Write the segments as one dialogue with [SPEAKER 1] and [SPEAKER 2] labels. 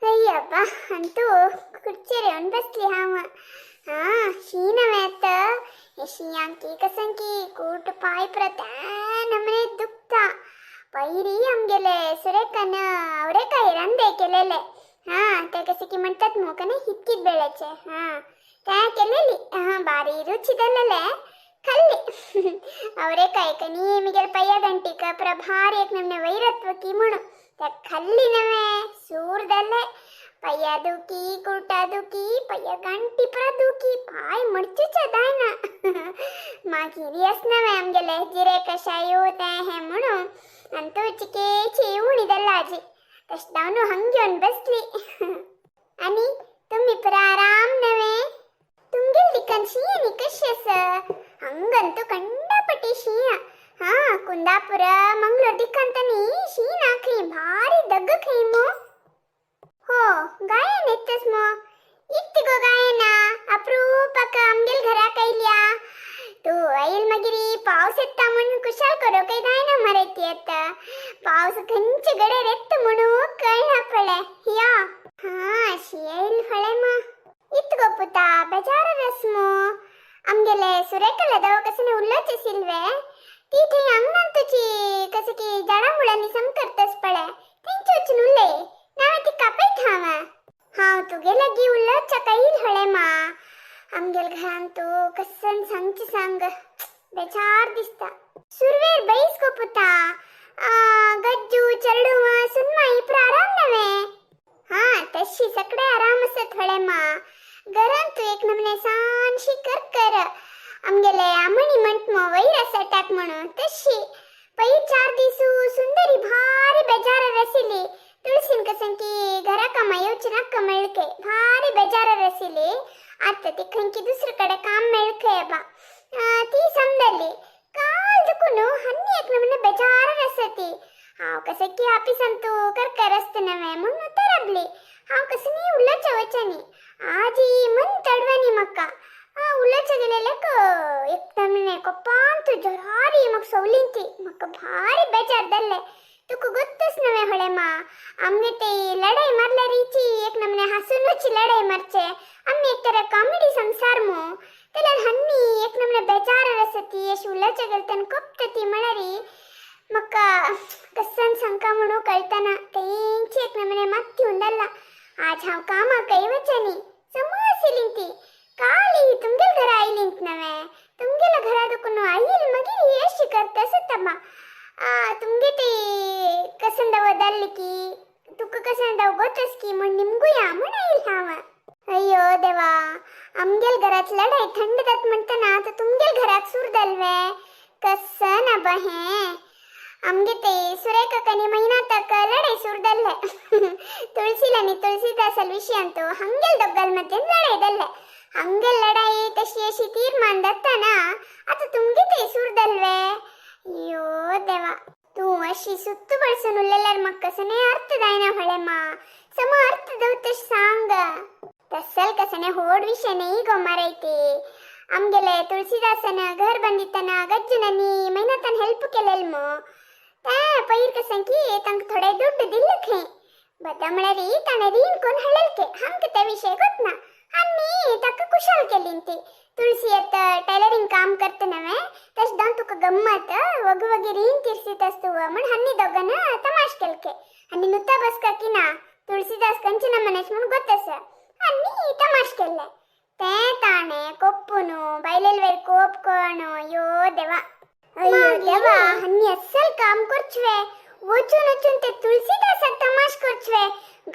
[SPEAKER 1] अय्यब्बा अंतू खुर्चेर येवन बसली हांव. हां शीं नवें आतां हे शिंयांकी कसंकी कूट पांय पुरा त्या नमने दुखता. पयरी आमगेले सुरेखान आवरेकाय रांदे केलेले. हां ते कसे की म्हणतात मू कने हिटकीत बेळ्याचे. हां त्या केलेली. हां भारी रुचि जालेले खाल्ली. ಅವರೆಕಾಯಿ ಕನಿ ಮಿಗೆಲ್ ಪಯ್ಯ ಗಂಟಿಕ ಪುರ ಭಾರಿ एक नमने वैरत्व की म्हणू त्या खाल्ली नवे सूर जाले. पय्या दुखी, कुटा दुखी, पय्या गांठी पुरा दुखी, पाय मडचेच जायना. मागीर येस नवे आमगेले जिरे कशायो ते हे म्हणू आनी तो चिकेची उणी जाल्ला आजी तशें जावन हांग घेवन बसली. आनी तुमी पुरा आराम नवे? तुमगेल दिकान शीं आनी कशें आसा? ಹಂಗಂತೂ ಕಂಡಪಟ್ಟಿ ಶೀಯ. ಹಾ ಕುಂದಾಪುರ ಮಂಗಳೂರು ದಿಕ್ಕಂತನಿ ಶೀ ನಾಖೈ ಭಾರಿ ದಗ್ಗ ಖೈಮು. हो गायन येतस मो इतगो गायना अप्रूपक आमगेल घरा कैल्या. तू आईल मागीर पावस येता म्हणून कुशाल करो काही जायना मरे ती. आता पावस खंयचे गडेर येता म्हणून कळना पळे. या हा शियल फळे मा इतगो पुता बेजार रसमो. आमगेले सुरेखला दव कसने उल्लोचे सिल्वे ती थंय अंगणान तुची कसे की झाडां मुळांनी सम करतस पळे थंयच वचून उलय नाव ती कापयत हांव. हांव तुगे लागीं उलोवच्या कैल हळे मा. आमगेल घरान तूं कसन सांगची सांग बेजार दिसता. सुरवेर बैस गो पुता. गज्जू चेडूं सुनमाई पुरा आराम नवे? हा तशी सगळे आराम आसत हळे मा. घरान तूं एक नमने सानशी करकर आमगेले आमणी म्हण मो वैर अटॅक म्हणून तशी. पयर 4 दीस सुंदरी भारी बेजार आशिल्ली. तुळसीन कसं की घरा कामां येवची नाका मेळके भारी बेजार आशिल्ली. आतां ती खंयची दुसरे काम मेळके बा ती समजली. काल दुखून हन्नी एक नमने बेजार आसा ती. हांव कसं की ऑफिसान तूं करकर आसता नवे म्हणून राबली. हांव कसं न्ही उलोवच्या वचनी आजी मन तडवनी म्हाका उलोवच्या गेलेलेक एक नमने कोपांत जरारी म्हाका सोवली ती. म्हाका भारी बेजार जाल्ले. तुका गोत्तच नवे होळे मा आमगे ते लढाई मारल्यारीची एक नमने हसूनच लढाई मारचे. आम्ही एक तर कॉमेडी संसार मू त्याला हन्नी एक नमने बेजार आसती अशी उलोवच्या गेले कोपता ती म्हळ्यारी म्हाका कसन सांगका म्हणून कळतना तेंची एक नमने मात्ती उंदल्ला. आज हांव कामाक वचनी समज ती. काली तुमगेल घरा आयलींत नवे तुमगेल्या घरा दुखून आईल मागीर ही अशी करता सुद्दां. तुमगे ते कसन दव जाल्ली की तुका कसन दव गोतस की म्हण निमगुया म्हण आईल हांव. अय्यो देवा आमगेल घरात लढाई थंड जात म्हणतना आतां तुमगेल घराक सूर जालवे कसन आबा हें. आमगे ते सुरेखा महिना तक लढाई सूर जाल्ले. तुळसीला आनी तुळसीदासाल विशयांतू हंगेल दोगाल मध्यान लढाई जाल्ले. हंगेल लढाई तशी अशी तीर्मान जाताना आतां तुमगे ते सूर जालवे. अय्यो देवा तूं अशी सुत्तू बळसून उरलेल्यार म्हाका कसने अर्थ जायना होळे मा. सम अर्थ दव तशें सांग. तसल कसने होड विशय न्ही गो मारयती. आमगेले तुळसीदासन घर बांदितना गज्जुनानी मैनातान हेल्प केलेल मू. ते पयर कसं की तांकां थोडे दुड्ड दिल्ले खंय. बता म्हळ्यार ताणें रीण कोन्न हाडलेले हांकां ते विशय गोतना आनी ताका कुशाल केली ती. तुळसी आतां टेलरिंग काम करता नवे तशें जावन तुका गम्मत वग वगी रीण तिरसीत आसतू म्हण हन्नी दोगान तमाश केलके. आनी नुता बसका की ना तुळसीदास कंचे नमनेश म्हूण गोत आसा आनी तमाश केल्ले ते ताणें कोप्पून बायलेल वयर कोप कोण. अय्यो देवा अय्यो देवा हन्नी अस्सल काम करचवे वचून वचून ते तुळसीदासाक तमाश करचवे.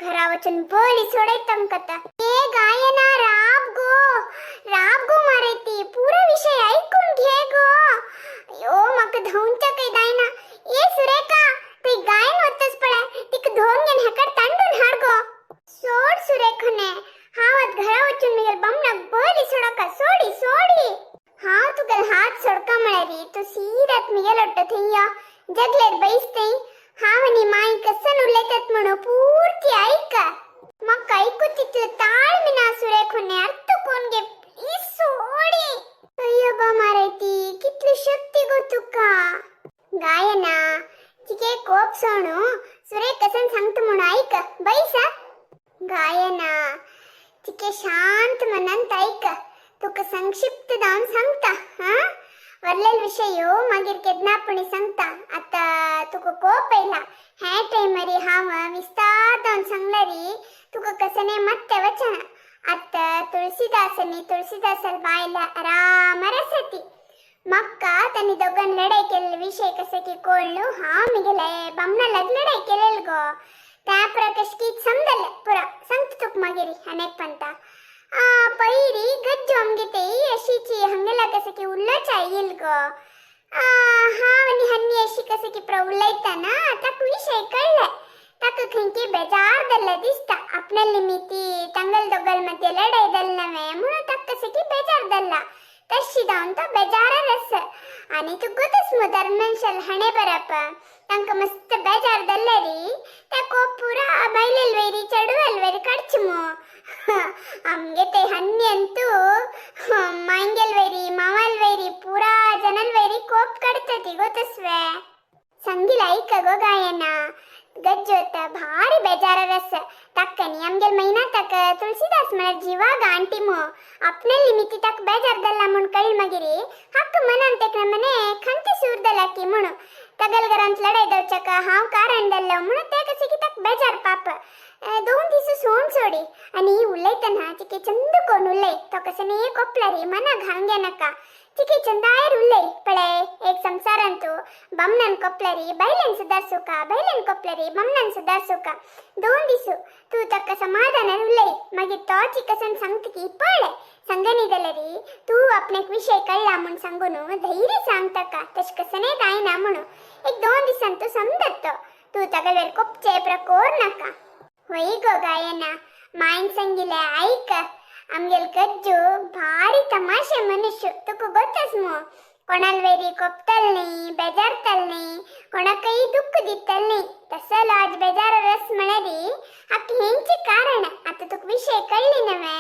[SPEAKER 1] घरा वचून बळी सोडयत तांकां. ए गायना राब गो राब गो मारयती पुरो विशय ऐकून घे गो. अयो म्हाका धांवच्या काही जायना. ए सुरेखा थंय गायन वतस पळय तिका धोन घेवन हेकड तांडून हाड गो. सोड सुरेखने हांव आतां घरा वचून म्हगेल बामणाक बळी सोडका. सोडी सोडी हांव तुगेल हात सोडका म्हळ्यारी तूं सीदात म्हगेल वाडटा थंय यो जगलेर बैस थंय. हांव आनी माई कसन उलयतात म्हणून पुर्ती ऐक. म्हाका ऐकू तितले ताळमी ना सुरेखने अर्थ कोण घे प्लीज सोडी. अय्यो बा मारयती कितली शक्ती गो तुका. गायना तिके शांत मनान ऐक, तुका संक्षिप्त जावन सांगता. हां, वरलेल विशय मागीर केन्ना पुणी सांगता. आतां तुका कोप येयला हे टायमारी हांव विस्तार जावन सांगल्यारी तुका कसने मत्ते वचना. आतां तुळसीदासनी तुळसीदासल बायल आरामार आसा. मक्का तांणी दोगान लढाई केलेले विशय कसे की कोळ्ळू हांव मिगेले बामणालाग लढाई केलेल गो त्या पुरा कशकी समजले पुरा सांगता तुका मागीर. अनेक पंता पयरी गज्जो आमगे तेई अशीची हंगेला कसे की उल्लोचा येईल गो. हांव आनी हन्नी अशी कसे की प्र उलयतना ताका विशय कळ्ळे. ताका खंयकी बेजार जाल्लें दिसता. आपणे निमित्ती तांगल दोगल मध्ये लढाई जाल नव्हे म्हणून ताका कसे की बेजार जाल्ला. तशी जावन तो बेजारार आसा. आनी तुका गोतच मु धर्मनशल हाणें बरप तांकां मस्त बेजार जाल्ले री त्या कोप पुरा बायलेल वयरी चेडवाल वयरी काडचे मु. आमगे ते हन्नी अंतू मांगेल वयरी मावाल वयरी पुरा जनल वयरी कोप काडटा ती गोतस्वे. संगील ऐक गो गायना, गज्जोत भारी बेजारार आसा. ताका न्ही आमगेल मैना ताका तुळसीदास म्हळ्यार जिवा गांटी मु. आपणे लिमिती ताका बेजार जाल्ला म्हूण कळ्ळ मागीर हक्क मनान तेका मने खंती सूर जाला की म्हणून तगल घरांत लढाई दवच्याका हांव कारण जाल्लो म्हणून ते कशें की ताका बेजार पाप. 2 दीस सोड सोडी. आनी उलयतना चिके चंद कोण उलय, तो कशें न्ही कोपलारी मना घालून घेनाका. चिके चंदायर उलय. पळय एक संसारांतू बामणान कोपलारी बायलेन सुदारसुका, बायलेन कोपलारी बामणान सुदारसुका. 2 दीस तूं ताका समाधानान उलय, मागीर तो चिकसन सांगता की पळय सांगनी जाल्यारी तूं आपण्याक विशय कळ्ळा म्हूण सांगून धैर्य सांग ताका, तशें कसनें जायना म्हणून. एक 2 दिसान तूं समजत तो. तूं ताका कोपचे प्रकोर नाका. होय गो गायना, मायन सांगिल्लें आयक. आमगेल गज्जू भारी तमाशे मनुष्य, तुका गोतच मु. कोणाल वेरी कोपतल न्ही, बेजारतल न्ही, कोणाकय दुःख दितल न्ही. तसो आज बेजार रस म्हळ्यारी हाका हेंचे कारण. आतां तुका विशय कळ्ळी नव्हे.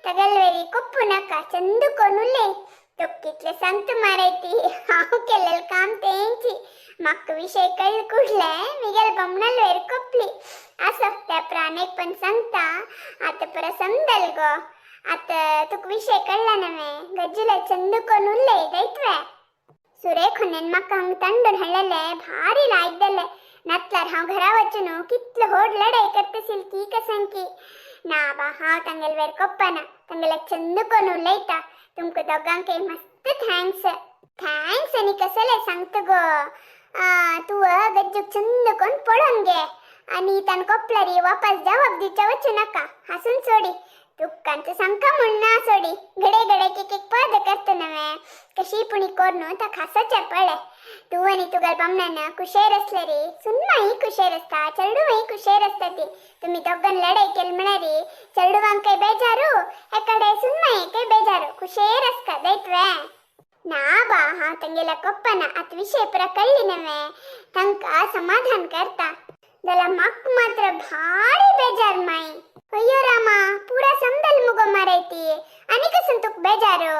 [SPEAKER 1] तगल वेरी कोप्पू नाका, चंद कोण उलय. तुका कितलें सांगता माराय ती हांव केलेलें काम तेंची. म्हाका विशय कळ्ळ कुडले मिगेल बामणाल वेर कोपली. आसो त्या प्राणेक पण सांगता. आतां परत समजल गो. आतां तुका विशय कळ्ळा नव्हे. गज्जुला चंद कोण उलय दैत्वे. सुरेखोनेन म्हाका हांगा तंडून हाडलेले भारी लायक जालें. नातल्यार हांव घरा वचून कितलो व्हड लढाई करतशील की कसंकी. ना बा, हांव तांगेले वेर कोप्पाना, तांगेले चंद कोण उलयता. तुमकां दोगांकय मस्त thanks. Thanks आनी कसलें सांगता गो. तूं गज्जूक चंद कोण पळोवन घे आनी ताण कोपलारी वापस जवाब दिवच्या वचूं नाका. हांसून सोडी. तुकांत सांगका म्हूण ना सोडी. घडे घडे एक एक पद करता नव्हे कशी पुणी कोरून ताका हांसोचें पळय. तूं आनी तुगेल बामणान कुशेर आसल्यारी सुनमाई कुशेर आसता, चेडवांय कुशेर आसता ती. तुमी दोगान लढाई केली म्हळ्यारी चेडवांकय बेजारू, एकाडे सुनमायकय बेजारू. कुशेर आसता दैत्वे. ना बा, हांव तांगेल्या कोप्पाना. आतां विशय पुरा कळ्ळी नव्हे. तांकां समाधान करता जाल्यार म्हाका मात्र भारी बेजार माय. अय्यो रामा, पुरा समजल मुगो माराय ती. आनी कसून तुका बेजारो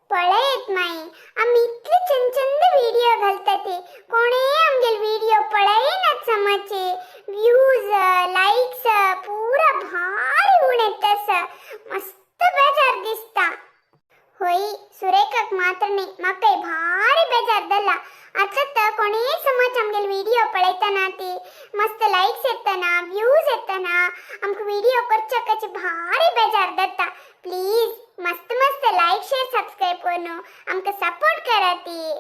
[SPEAKER 1] पळयत माई. आमी इतले चंद चंद व्हिडिओ घालता ती कोणेय आमगेले व्हिडिओ पळयनात समाचे. व्ह्यूज लायक्स पुरा भारी उणें तस. मस्त बेजार दिसता. होय सुरेखाक मात्र न्ही, म्हाकाय भारी बेजार जाला. आतां तर कोणेय समज आमगेले व्हिडिओ पळयतना ती मस्त लायक्स येतना व्ह्यूज येतना आमकां व्हिडिओ करच्याकाची भारी बेजार जाता. प्लीज मस्त मस्त लायक शेअर सबस्क्राईब करून आमकां सपोर्ट करा ती.